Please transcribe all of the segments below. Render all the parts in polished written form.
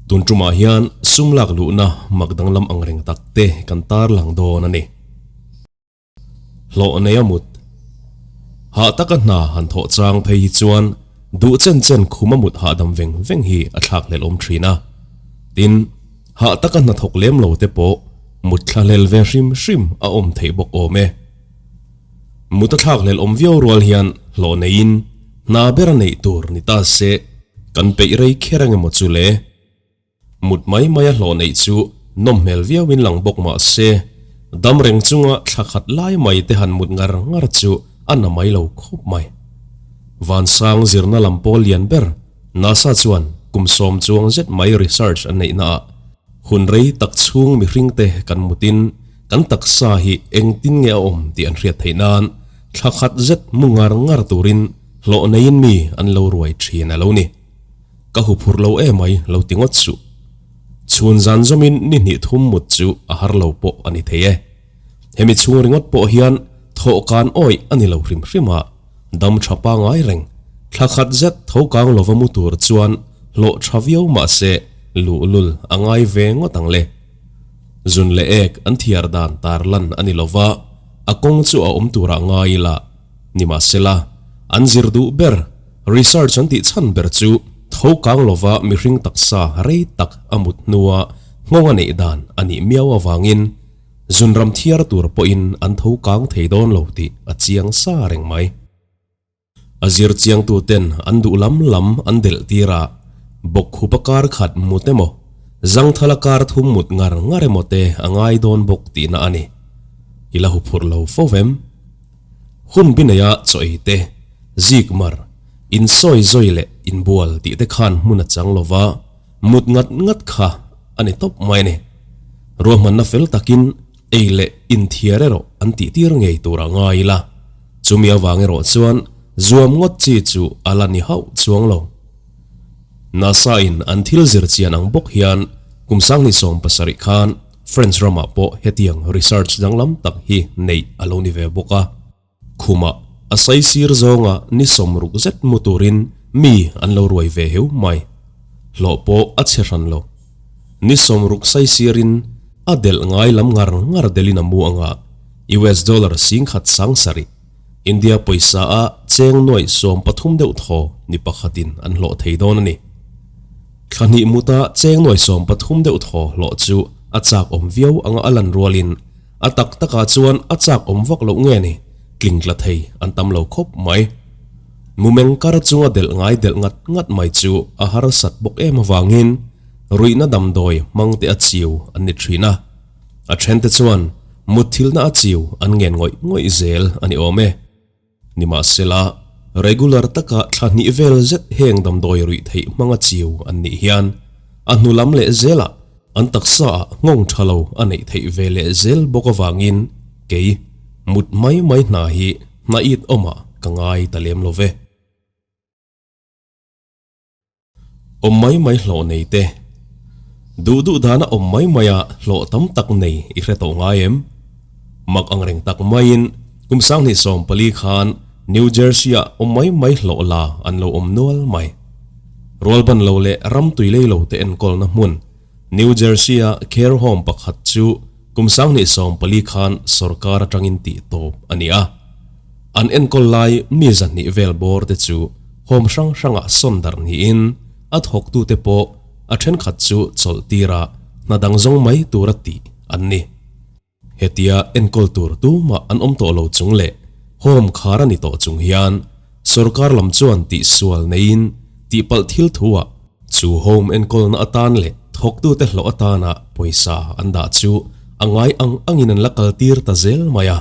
Tun tumah hian sum lak luhna mak danglam ang reng tak te kan tarlang dawn a ni. Hlawh nei a mut. Hah taka hna han thawh chang phei hi chuan duh chen chen khum a mut hahdam veng veng hi a thlak hlelh awm thin a. Tin, hah taka hna thawk lem lo te pawh mut thla hlel ve hrim hrim a awm theih bawk awm e. Mut a thlak hlelh awm viau rual hian hlawh neiin hna ber a neih tur ni ta se kan peih rei kher angemaw chu le. Mut mai mai a hlawh neih chu nawm hmel viauin lang bawk mah se, dam reng chunga thla khat lai mai te han mut ngar ngar chu a na mai lo khawp mai. Vansang zirna lam pawl lian ber NASA chuan kum sawm chuang zet mai research an neih naah hun rei tak chhung mihring te kan mutin kan taksa hi engtin nge a awm tih an hriat theih nan thla khat zet mu ngar ngar turin hlawh neiin mi an lo ruai thin a lo ni. Ka huphurh lo emai lo ti ngawt suh. Chhun zan zawmin ni hnih thum mut chu a har lo pawh a ni thei e. Hemi chhung ringawt pawh hian thawh kan awih a ni lo hrim hrim a, dam tha pangai reng, thla khat zet tho kang lova mu tur chuan hlawh tha viau mah se luhlul a ngai ve ngawt ang le. Zun leh ek an thiar dan tar lan a ni lova, a kawng chu a awm turah ngai ila. Nimahsela, an zir duh ber, research an tih chhan ber chu tho kang lova mihring taksa rei tak a mut hnua nghawng a neih dan a nih miau avangin zunram thiar tur pawhin an tho kang thei dawn lo tih a chiang sa reng mai. A zir chiangtuten an duh lam lam an delh tir a, bawkkhupa kar khat mut emaw, zangthala kar thum mut ngar ngar emaw te a ngai dawn bawk tihna a ni. I la huphurh lo fo vem? Hun bi neia chaw ei te, zik mar, insawi zawi leh inbual tih te khan hmun a chang lova, mut ngat ngat kha a ni tawp mai a ni. Ruahmanna fel takin ei leh inthiar erawh an tih tir ngei tur a ngai ila, chumi avang erawh chuan zuam ngawt chi chu a la ni hauh chuang lo. NASA in an thil zir chian ang bawk hian kum 2017 khan French ramah pawh hetiang research danglam tak hi neih a lo ni ve bawk a. Khumah a saisir zawnga ni sawmruk zet mu turin mi an lo ruai ve heu mai. Hlawh pawh a chhe hran lo. Ni sawmruk saisirin a delh ngai lam ngar ngar delhin a mu anga US dollar singkhat sang sarih, India pawisa a cheng nuaih 13 deuh thaw ni pakhatin an hlawh thei dawn a ni. Thla hnih muta cheng nuai 13 deuh thaw hlawh chu a chak awm viau anga a lan rualin a tak takah chuan a chak awm vak loh nge ni, tling tla thei an tam lo khawp mai. Mumeng kar chunga delh ngai delh ngat ngat mai chu a harsat bawk em avangin ruihna damdawi hmang te a chiu an ni thin a. A thente chuan mutthilna a chiu an ngen ngawih ngawih zel a ni awm e. Nimahsela, regular taka thla hnih vel zet heng damdawi ruih theih hmanga chiu an nih hian a hnu lam leh zelah an taksa ah nghawng tha lo a neih theih ve leh zel bawk avangin kei mut mai mai hna hi hna it awmah ka ngai ta lem lo ve. Awm mai mai hlawh nei te. Duh duh dana awm mai maia hlawh tam tak nei i hre tawh ngai em? Mak ang reng tak maiin kum 2014 khan New Jersey-ah awm mai mai hlawh la an lo awm nual mai. Rualban lo leh ram tui lei lo te enkawlna hmun New Jersey-a care home pakhat chu kum 2014 khan sorkar atangin tih tawp a ni a. An enkawl lai mi zahnih vel bawr te chu home hrang hrangah sawn darh niin a thawktute pawh a thenkhat chu chawlh tira hna dang zawng mai tura tih an ni. Hetia enkawl tur tumah an awm tawh lo chung leh home khar a ni tawh chung hian sorkar lam chuan tihsual neiin tihpalh thil thuah chu home enkawlna atan leh thawktute hlawh atana pawisa an dah chu a ngai ang angin an la kaltir ta zel mai a.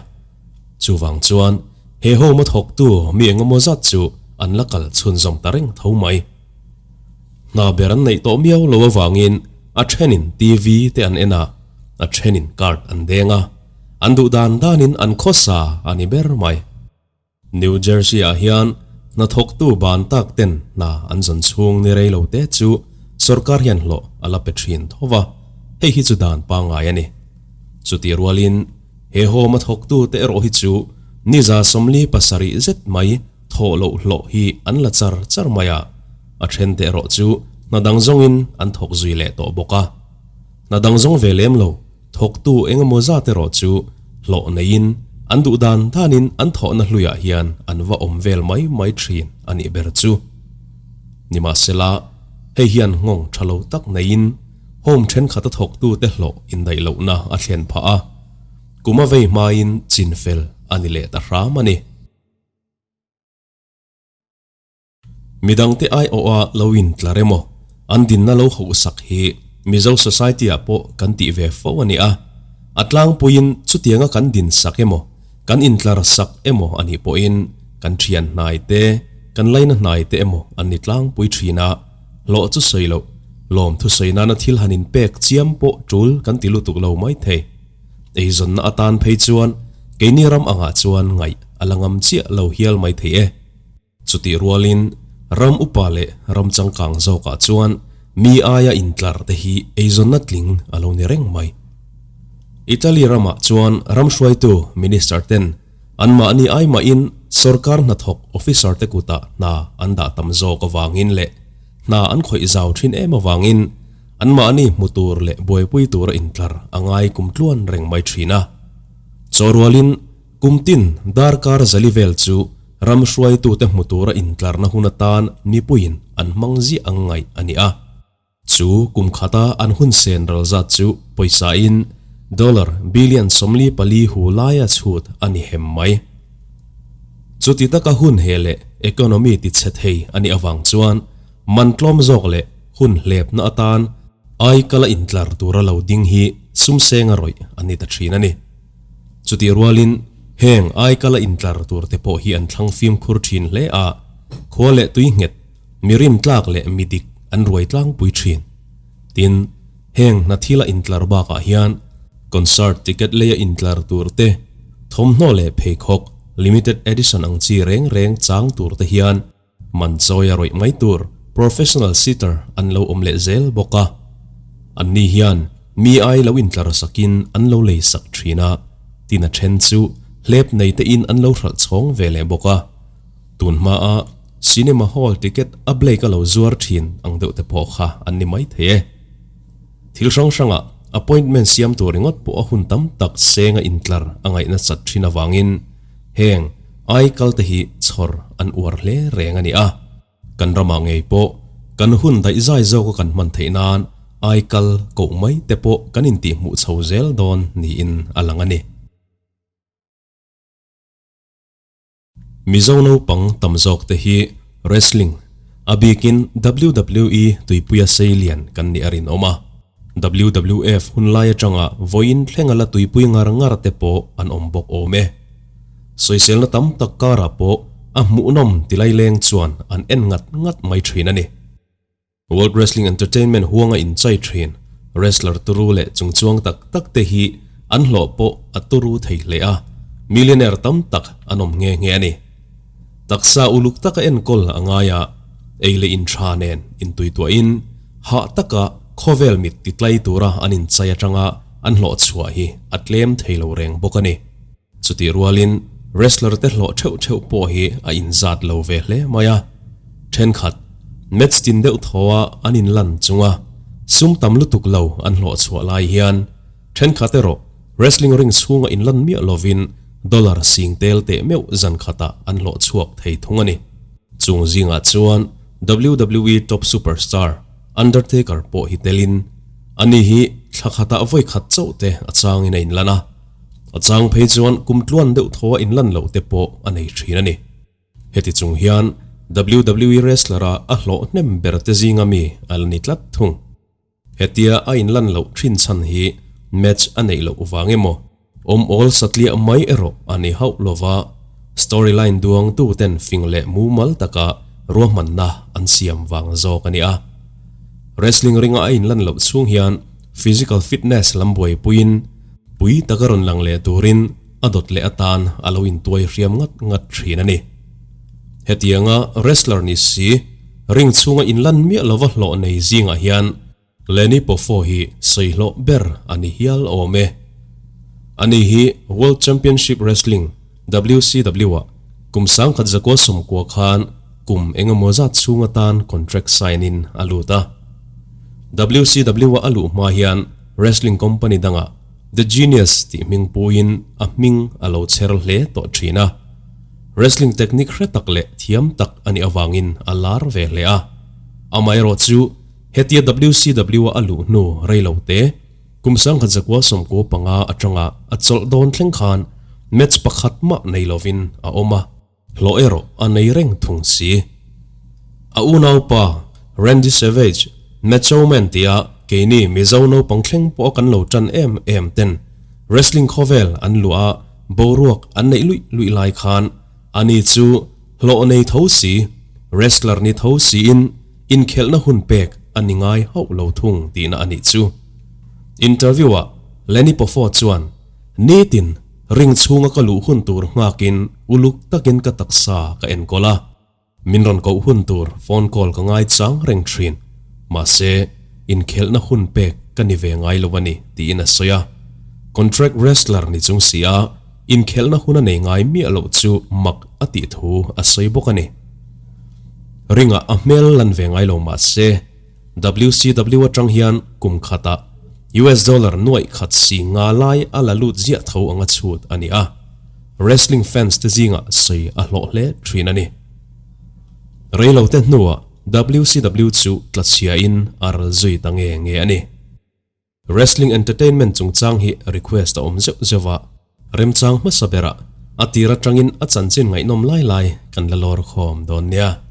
Chuvang chuan he home a thawktu mi engemaw zat chu an la kal chhunzawm ta reng tho mai. Hna ber an neih tawh miau lo avangin a thenin TV te an en a, a thenin card an deng a, an duh dan danin an khawsa a ni ber mai. New Jersey ah hian hna thawktu ban tak ten hna an zawn chhung ni rei lo te chu sorkar hian hlawh a la pe thin tho va, hei hi chu dan pangngai a ni. Chutih rualin he home a thawktu te erawh hi chu niza 47 zet mai thawh loh hlawh hi an la char char mai a, a then te erawh chu hna dang zawngin an thawk zui leh tawh bawk a. Hna dang zawng ve lem lo thawktu engemaw zat erawh chu hlawh neiin an duh dan danin an thawhna hluiah hian an va awm vel mai mai thin a nih ber chu. Nimahsela, hei hian nghawng tha lo tak neiin home thenkhat a thawktute hlawh indaih lohna a thlen phah a, kum a vei hmain chinfel a ni leh ta hram a ni. Midangte aiawha lo intlar emaw, an dinna lo hauhsak hi Mizo society-ah pawh kan tih ve fo a ni a. A tlangpuiin chutianga kan dinsak emaw, kan intlar sak emaw a nih pawhin kan thian hnai te, kan laina hnai te emaw an ni tlangpui thin a, hlawh chu sawi loh, lawmthu sawi nana thil han inpek chiam pawh tul kan ti lutuk lo maithei. Eizawnna atan phei chuan keini ram angah chuan ngaih a la ngam chiah lo hial maithei e. Chutih rualin ram upa leh ram changkang zawkah chuan mi aia intlar te hi eizawnna tling a lo ni reng mai. Italy ramah chuan ram hruaitu minister ten anmahni aimahin sorkar hnathawk officer te kutah hna an dah tam zawk avangin leh hna an khawih zau thin em avangin anmahni hmu tur leh buaipui tura intlar a ngai kumtluan reng mai thin a. Chaw rualin Kum tin darkar zali vel chu ram hruaitute hmu tura intlarna hun atan mipuiin an hmang ziah ang ngaih a ni a. Chu kum khata an hun sen ral zat chu pawisain dollar billion 44 hu laia chhut a ni hem mai. Chuti taka hun he leh economy ti chhe thei a nih avang chuan man tlawm zawk leh hun hlepna atan aikala intlar tura lo ding hi sumsenga rawih a ni ta thin a ni. Chutih rualin heng aikala intlar tur te pawh hi an thlang fimkhur thin hle a, khua leh tui nghet, mi rintlak leh mi dik an ruai tlangpui thin. Tin, heng hna thila intlar bakah hian concert ticket leia intlar tur te, thawmhnaw leh pheikhawk limited edition ang chi reng reng chang tur te hian Man chawi a rawih mai tur professional sitter an lo awm leh zel bawk a. Anni hian mi ai lo intlar sakin an lo lei sak thin a, tin a then chu hlep nei te in an lo hralh chhawng ve leh bawk a. Tun hmaa cinema hall ticket a Blake a lo zuar thin ang deuh te pawh kha an ni mai thei e. Thil hrang hrangah appointment siam tur ringawt pawh a hun tam tak seng a intlar a ngaihna chat thin avangin Heng ai kal te hi chhawr an uar hle reng a ni a, kan ramah ngei pawh kan hun daih zai zawka kan hman theih nan ai kal koh mai te pawh kan intihhmuh chho zel dawn niin a lang a ni. Mizo naupang tam zawk te hi wrestling, a bikin WWE tuipuia seilian kan nih a rinawm a. WWF hun lai atanga vawiin thlenga la tuipui ngar ngar te pawh an awm bawk awm e. Sawiselna tam tak karah pawh a hmuhnawm ti laileng chuan an en ngat ngat mai thin a ni. World Wrestling Entertainment huanga inchai thin wrestler turu leh chungchuang tak tak te hi an hlawh pawh a turu thei hle a, millionaire tam tak an awm nghe nghe a ni. Taksa uluk taka enkawl a ngai a, ei leh in tha nen intuituahin hah taka khawvel mit titlai tura an inchai atanga an hlawh chhuah hi a tlem thei lo reng bawk a ni. Chutih rualin wrestler te hlawh theuh theuh pawh hi a inzat lo ve hle mai a, thenkhat match tin deuh thaw a an inlan chunga sum tam lutuk lo an hlawh chhuah lai hian Thenkhat erawh wrestling ring chhunga inlan miah lovin dollar sing tel teh meuh zan khatah an hlawh chhuak thei thung a ni. Chung zingah chuan WWE top superstar Undertaker pawh hi telin ani hi thla khatah vawi khat chauh te a changin a inlan a, a chang phei chuan kum tluan deuh thaw a inlan loh te pawh a nei thin a ni. Heti chung hian WWE wrestler-a a hlawh hnem ber te zinga mi a la ni tlat thung. Hetia a inlan loh thin chhan hi match a neih loh vang emaw, awm awl satliah mai erawh a ni hauh lova, storyline duangtu ten fing leh mumal taka ruahmanna an siam vang zawk a ni a. Wrestling ringa a inlan loh chhung hian physical fitness lam buaipuiin pui taka rawn lang leh turin a dawt leh atan a lo intuai hriam ngat ngat thin a ni. Hetianga wrestler ni si, Ring chhunga inlan miah lova hlawh nei zingah hian Lenny Poffo hi sawi hlawh ber a ni hial awm e. Ani hi World Championship Wrestling, WCW, ah kum 1990 khan kum engemaw zat chhung atan contract sign in a lut a. WCW-a a luh hma hian wrestling company dangah The Genius tih hming puiin a hming a lo chher hle tawh thin a. Wrestling technique hre tak leh thiam tak a nih avangin a lar ve hle a. Amaherawh chu hetia WCW-a a luh hnu rei lo te, kum sangkhat zakua sawmkua panga atanga a chawlh dawn thleng khan match pakhat mah nei lovin a awm a. Hlawh erawh a nei reng thung si. A unaupa Randy Savage, Macho Man tia keini Mizo naupang thleng pawh a kan lo tan em em ten wrestling khawvel an luah a boruak an neih luih luih lai khan ani chu hlawh nei tho si, wrestler ni tho siin inkhelhna hun pek a ni ngai hauh lo thung tihna a nih chu. Interview ah Lanny Poffo chuan nitin Ring chhunga ka luh hun tur nghakin uluk takin ka taksa ka enkawl a, min rawn koh hun tur phone call ka ngai chang reng thin. Mahse, inkhelhna hun pek ka ni ve ngai lo a ni, tiin a sawi a. Contract wrestler ni chung si a, inkhelhna hun a nei ngai miah loh chu mak a tih thu a sawi bawk a ni. Ringah a hmel lan ve ngai lo mahse, WCW atang hian kum khatah US dollar nuaih khat si nga lai a la lut ziah tho anga chhut a ni a, wrestling fans te zingah sawi a hlawh hle thin a ni. Reilote hnuah WCW chu tlachhiain a ral zui ta nge nge a ni. Wrestling entertainment chungchang hi request a awm zeuh zeuh a, remchang hmasa berah a tir atangin a chanchin ngaihnawm lai lai kan la lawr khawm dawn nia.